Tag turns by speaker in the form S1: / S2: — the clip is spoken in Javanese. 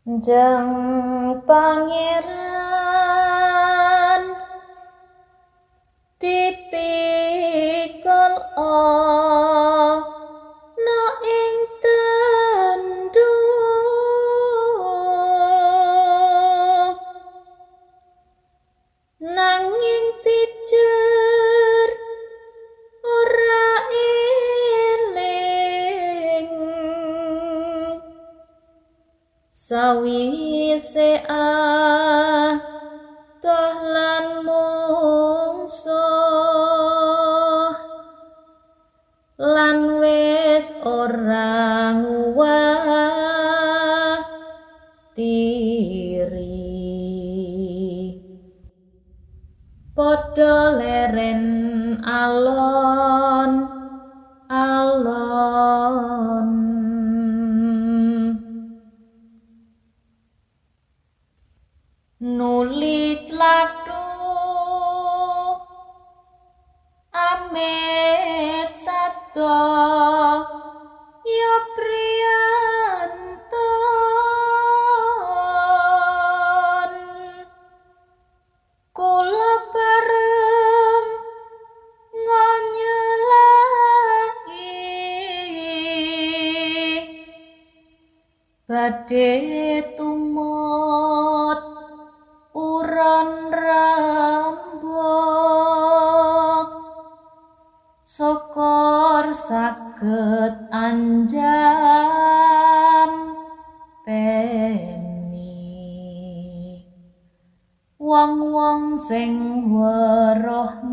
S1: Jeng Pangeran tipikal ana ing tendu, nanging pijer ora eling sawise adoh lan mungsuh lan wis ora nguwatiri, padha leren alon alon. Nuli tlatu amit sato ya priyantun, kula bareng ngonyelaki badhe tumut uron rambut, sokor saged anjam peni. Wong-wong sing weruh